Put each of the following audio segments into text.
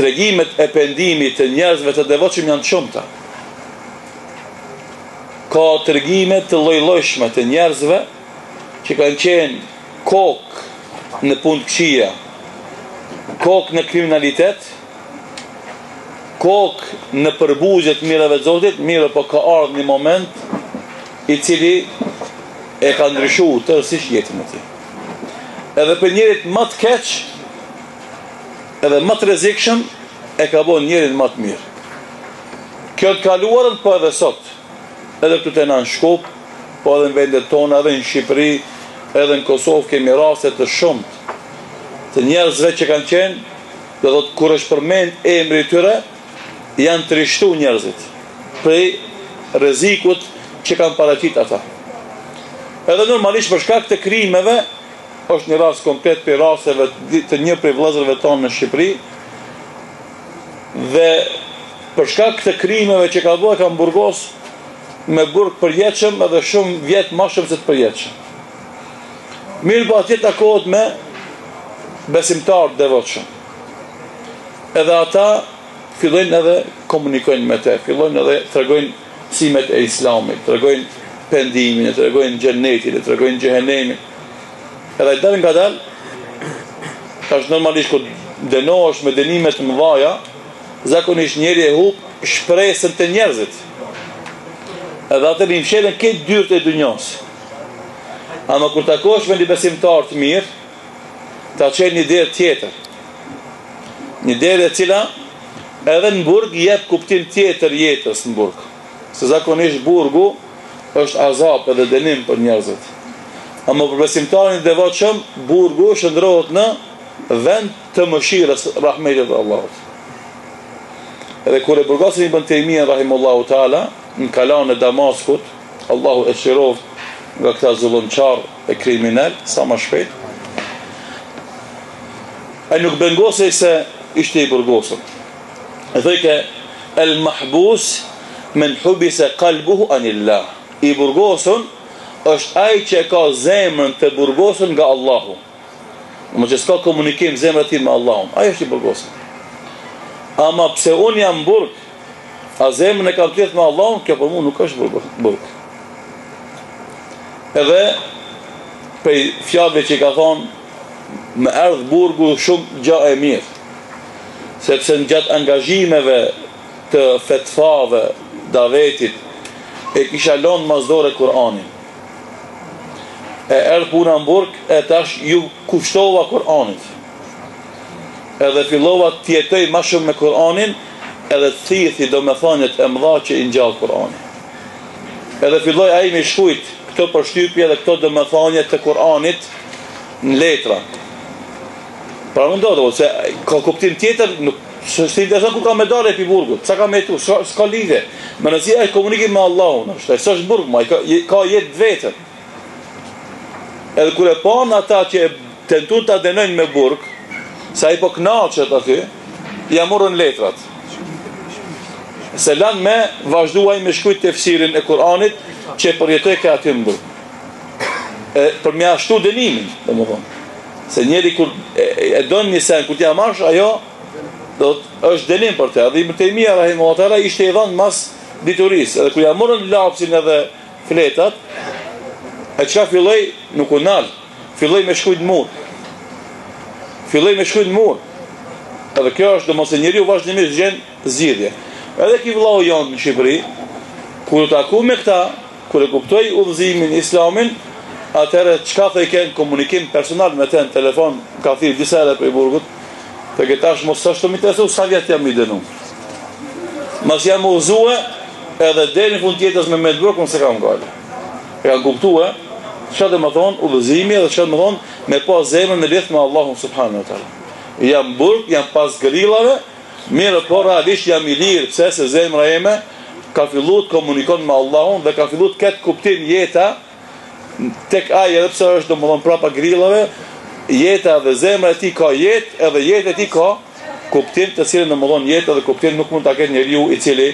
Tregimet e pendimit të njerëzve të devotshëm janë të shumta. Ka tregime të lloj-llojshme të njerëzve që kanë qenë kokë në punë të këqija, kokë në kriminalitet, kokë në përbuzje të mirave të Zotit, mirëpo ka ardhur një moment i cili e ka ndryshuar tërësisht jetën e tij. Edhe prej njerit më të keq, edhe më të rrezikshëm e ka bo njerin më të mirë. Kjo të kaluarën po edhe sot, edhe këtu te na në Shkup, po edhe në vendet tona, edhe në Shqipëri, edhe në Kosovë kemi raste të shumtë të njerëzve që kanë qenë, do thotë kur është përmend emri i tyre, janë trishtu njerëzit prej rrezikut që kanë paraqit ata. Edhe normalisht për shkak të krimeve është një rast konkret prej rasteve të një prej vëllezërve tonë në Shqipëri dhe për shkak të krimeve që ka bërë e kanë burgos me burg përjetshëm edhe shumë vjet më shumë se të përjetshëm. Mirëpo atje takohet me besimtarë të devotshëm. Edhe ata fillojnë edhe komunikojnë me te, fillojnë edhe tregojnë mësimet e islamit, tregojnë pendimin, e tregojnë xhenetin, e tregojnë xhehenemin. Edhe dalëngadalë, tash normalisht kur dënohesh me dënime të mëdhaja, zakonisht njeri e hup shpresën te njerëzit. Edhe atëherë i mshelen krejt dyert e dynjos. Ama kur takohesh me një besimtar të mirë, ta çel një derë tjetër. Një derë e cila edhe në burg i jep kuptim tjetër jetës në burg. Se zakonisht burgu është azap edhe dënim për njerëzit. Ama për besimtarin e devotshëm, burgu shndërrohet në vend të mëshirës rahmetit të Allahut. Edhe kur e burgosën Ibn Tejmijen rahimullahu taala në kalanë e Damaskut, Allahu e çliroftë nga këta zullumqarë e kriminelë sa më shpejt. Ai nuk brengosej se ishte i burgosur. E thojke el mahbus men hubise kalbuhu anillah. I burgosur është ai që e ka zemrën të burgosur nga Allahu. Domethënë që s'ka komunikim zemra e tij me Allahun. Ai është i burgosur. Ama pse unë jam n'burg, a zemrën e kam të lidhur me Allahun, kjo për mua nuk është burg. burg. Edhe prej fjalëve që i ka thonë, më erdh burgu shumë gja e mirë. Sepse në gjatë angazhimeve të fetvave, davetit, e kisha lonë mas dore Kur'anin. E erdh puna në burg, e tash ju kushtova Kur'anit. Edhe fillova të jetoj ma shumë me Kur'anin, edhe të thithi domethëniet e mëdha që i ngjall Kur'ani. Edhe filloi ai me shkrujt këto përshtypje dhe këto domethënie të Kur'anit në letra. Pra mendo do, se ka kuptim tjetër, nuk s'të intereson ku ka me dalë pi burgut, sa ka me jetu, s'ka lidhje. Me rëndësi është komunikim me Allahun, është, ai s'është burg, ma, ka, ka jetë të vetën. Edhe kur e panë ata që e tentun ta dënojnë me burg, se ai po kënaqet aty, ja morën letrat. S'e lanë me vazhdu ai me shkrujt tefsirin e Kur'anit që e përjetojke aty në burg. E, për me ashtu dënimin, domethonë. Se njeri kur e, e don një sen, kur t'ja marrsh, ajo do të është dënim për të. Edhe Ibn Tejmija, rahimullahu teala, ishte i dhënë mas diturisë. Edhe kur ja morën lapsin edhe fletat, e çka filloi, nuk u nal, filloi me shkrujt n'mur. Filloi me shkrujt n'mur. Edhe kjo është, domethënë se njeriu vazhdimisht gjen zgjidhje. Edhe ky vllau jonë në Shqipëri, kur u taku me këta, kur e kuptoi udhëzimin islamin, atëherë çka thojke në komunikim personal me të në telefon, ka thirr disa herë prej burgut, thojke tash mo s'është tu m'interesu sa vjet jam i dënu. Masi jam udhëzue edhe deri në fund të jetës me met n'burg, unë s'e kam gajle. E kanë kuptue, çka do me thonë udhëzimi edhe çka do me thonë me pas zemrën e lidhë me Allahun subhanahu wa taala. Jam n'burg, jam pas grillave, mirëpo realisht jam i lirë, pse se zemra ime ka fillu të komunikon me Allahun dhe ka fillu të ketë kuptim jeta tek ai edhe pse është domethënë prapa grillave, jeta dhe zemra e tij ka jetë, edhe jeta e tij ka kuptim të cilën domethënë jetë dhe kuptim nuk mund ta ketë njeriu i cili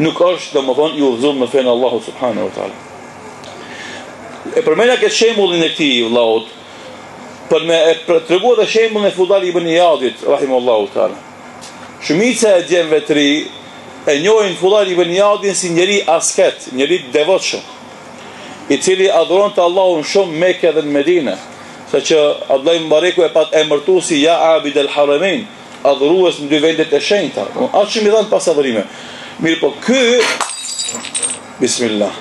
nuk është domethënë i udhëzuar në fenë e Allahut subhanahu wa taala. E përmenda këtë shembullin e këtij vllaut për me e tregu edhe shembullin e Fudajl ibn Ijadit rahimahullahu taala. Shumica e djemve të ri e njohin Fudajl ibn Ijadin si njeri asket, njeri të devotshëm, i cili adhuronte Allahun shumë në Mekë dhe në Medinë, saqë Abdullah ibn Mubareku e pat emërtu si Ja Abid el Haramein, adhurues në dy vendet e shenjta. Aq shumë i dhanë pas adhurime. Mirëpo ky Bismillah.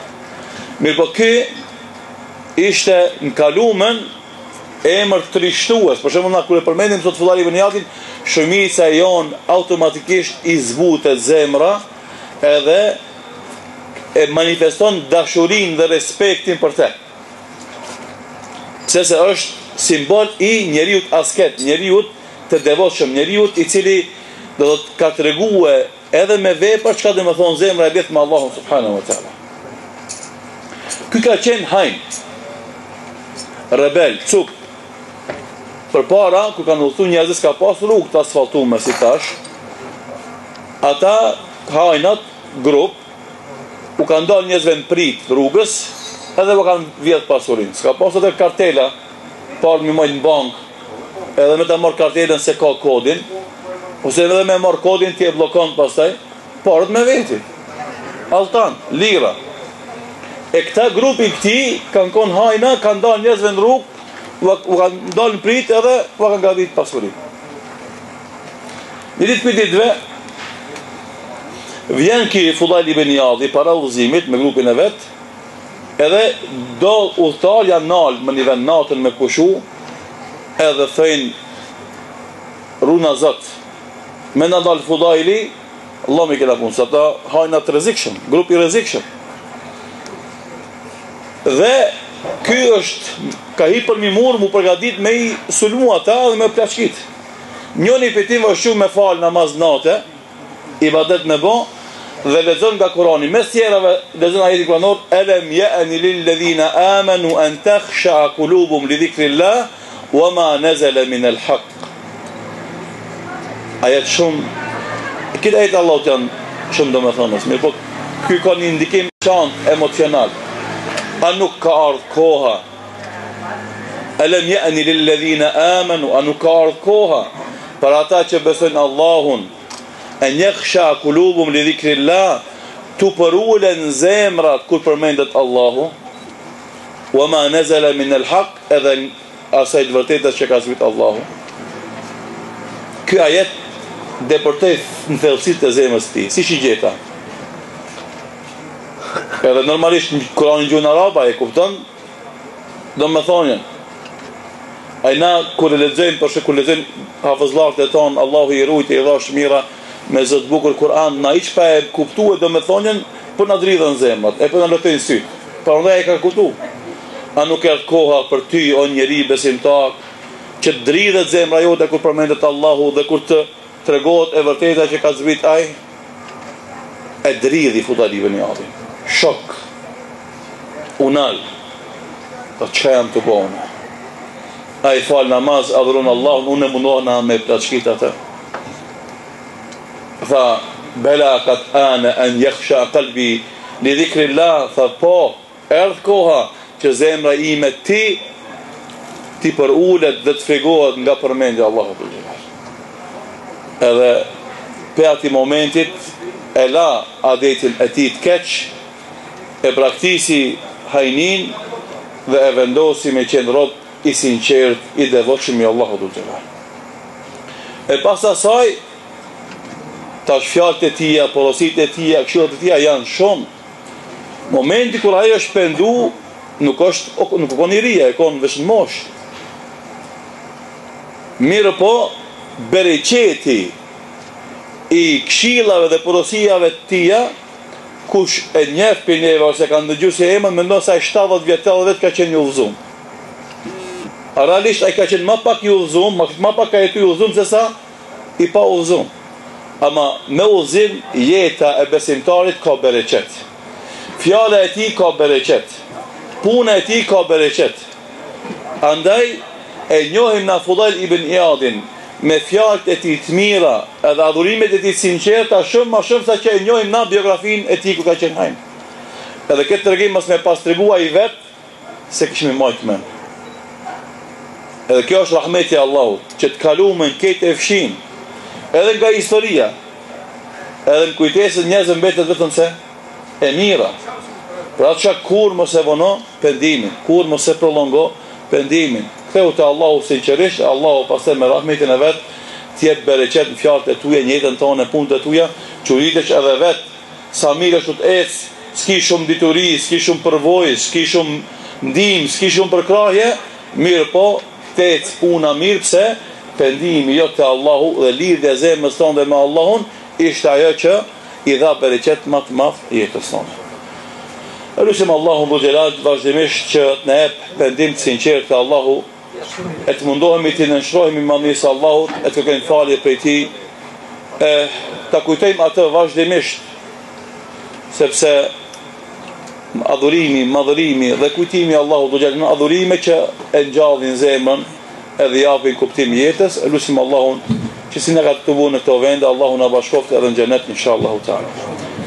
Mirëpo ky ishte në kalumen emër trishtues. Për shembull, na kur e përmendim sot Fudajl ibn Ijadin, shumica jonë automatikisht i zbutet zemra edhe e manifeston dashurinë dhe respektin për të. Pse se është simbol i njeriut asket, njeriut të devotshëm, njeriut i cili do të thotë ka tregue edhe me vepër çka do me thonë zemra e lidhë me Allahun subhanahu wa taala. Ky ka qenë hajn, rebel, cup. Përpara, kur kanë udhëtu njerëzit, s'ka pas rrugë të asfaltume si tash, ata hajnat, grup, u kanë dalë njerëzve në pritë rrugës, edhe u kanë vjedh pasurinë. S'ka pas atë kartela, parë me majtë në bankë, edhe me ta marrë kartelën se ka kodin, ose edhe me marrë kodin ti e bllokon pastaj, paret me veti. Altan, lira. E këta grupi i këtij kanë konë hajna, kanë dalë njerëzve në rrugë, u kanë dalë në pritë edhe u kanë grabit pasurinë. Një ditë prej ditëve, vjen ky Fudajl ibn Ijadi para udhëzimit me grupin e vet, edhe do udhëtar janë nalë në një vend natën me pushu, edhe thojnë runa zot, me na dalë Fudajli, llom i kena punë, se ata hajna të rrezikshëm, grup i rrezikshëm. Dhe ky është ka hi përmi mur, mu përgatit me i sulmu ata dhe me plaçkit. Njoni prej tyne është çu me fal namaz nate, ibadet me bo, dhe lexon nga Kurani. Mes tjerave lexon ajetin kuranor, Elem je'ni lil-ledhina amenu en takhsha kulubuhum li dhikrillah, wa ma nezele min el hak. Ajet shumë, krejt ajetet e Allahut janë shumë domethënës, mirëpo ky ka një ndikim veçantë emocional. A nuk ka ardhë koha Elem je'ni lil-ledhina amenu, a nuk ka ardhë koha për ata që besojnë Allahun, en takhsha kulubuhum li dhikrillah, t'u përulen zemrat kur përmendet Allahu, wa ma nezele min el hak, edhe asaj të vërtetës që ka zbrit Allahu. Ky ajet depërtoi në thellësitë e zemrës së tij, si shigjeta. Edhe normalisht në Kuranin gjuhën arabe e kupton domethënien. Ai na kur e lexojmë për shembull kur lexojnë hafëzllarët e tonë, Allahu i rujt e i dhashtë mira me zë të bukur Kur'an, na hiç pa e kuptuar domethënien, po na dridhen zemrat, e po na lotojnë sytë. Prandaj e ka kuptu. A nuk erdh koha për ty o njeri besimtar që të dridhet zemra jote kur përmendet Allahu dhe kur të tregohet e vërteta që ka zbrit ai? E dridhi Fudajl ibn Ijadin. Shok. U nal. Po çka jam tu bo unë? Ai fal namaz, adhuron Allahun, unë mundohna me plaçkit atë. Tha, bela kad ane en jekhsha kalbi li dhikrillah, tha, po, Erdh koha që zemra ime t'i t'i përulet dhe të frigohet nga përmendja e Allahut xhel xhelal. Edhe pe atij momentit e la adetin e tij të keq, e braktisi hajnin dhe e vendosi me qenë rob i sinqert, i devotshëm i Allahut xhel xhelal. E pas asaj, tash fjalët e tija, porositë e tija, këshillat e tija janë shumë. Momenti kur ai është pendu, nuk është nuk u kon i ri, ai kon veç në moshë. Mirëpo, bereqeti i këshillave dhe porosive të tija, kush e njeh prej neve ose ka ndëgju si emër, mendon se ai 70 vjet, 80 vjet ka qenë i udhëzum. A realisht ai ka qenë ma pak i udhëzum, ma, ma pak ka jetu i udhëzum se sa i pa udhëzum. Ama me udhëzim jeta e besimtarit ka bereqet. Fjala e tij ka bereqet. Puna e tij ka bereqet. Andaj e njohim na Fudajl ibn Ijadin me fjalët e tij të mira edhe adhurimet e tij të sinqerta shumë ma shumë sa që e njohim na biografinë e tij kur ka qenë hajn. Edhe këtë tregim mos me pas tregu ai vet, S'e kishim majt men. Edhe kjo është rahmeti i Allahut, që të kalumen krejt e fshin. Edhe nga historia. Edhe në kujtesën e njerëzve mbetet vetëm se e mira. Për atë që kurrë mos e vono pendimin, kurrë mos e prolongo pendimin. Kthehu te Allahu sinqerisht, e Allahu pastaj me rahmetin e vet të jep bereqet në fjalët e tuja, në jetën tënde, në punët e tuja, çuditesh edhe vet sa mirë është të ecë, s'ki shumë dituri, s'ki shumë përvojë, s'ki shumë ndihmë, s'ki shumë përkrahje, mirëpo të ecë puna mirë pse pendimi jot te Allahu dhe lidhja e zemrës tënde me Allahun ishte ajo që i dha bereqet më të madh jetës tonë. E lusim Allahun dhul xhelal vazhdimisht që të na jep pendim të sinqertë te Allahu e të mundohemi t'i nënshtrohemi madhërisë së Allahut e të kërkojmë falje prej tij e ta kujtojmë atë vazhdimisht sepse adhurimi, madhërimi dhe kujtimi i Allahut dhul xhelal janë adhurime që e ngjallin zemrën edhe japin kuptim jetës, e lusim Allahun që si na ka tubu në këto vende, Allahu na bashkoftë edhe në xhenet inshallah taala.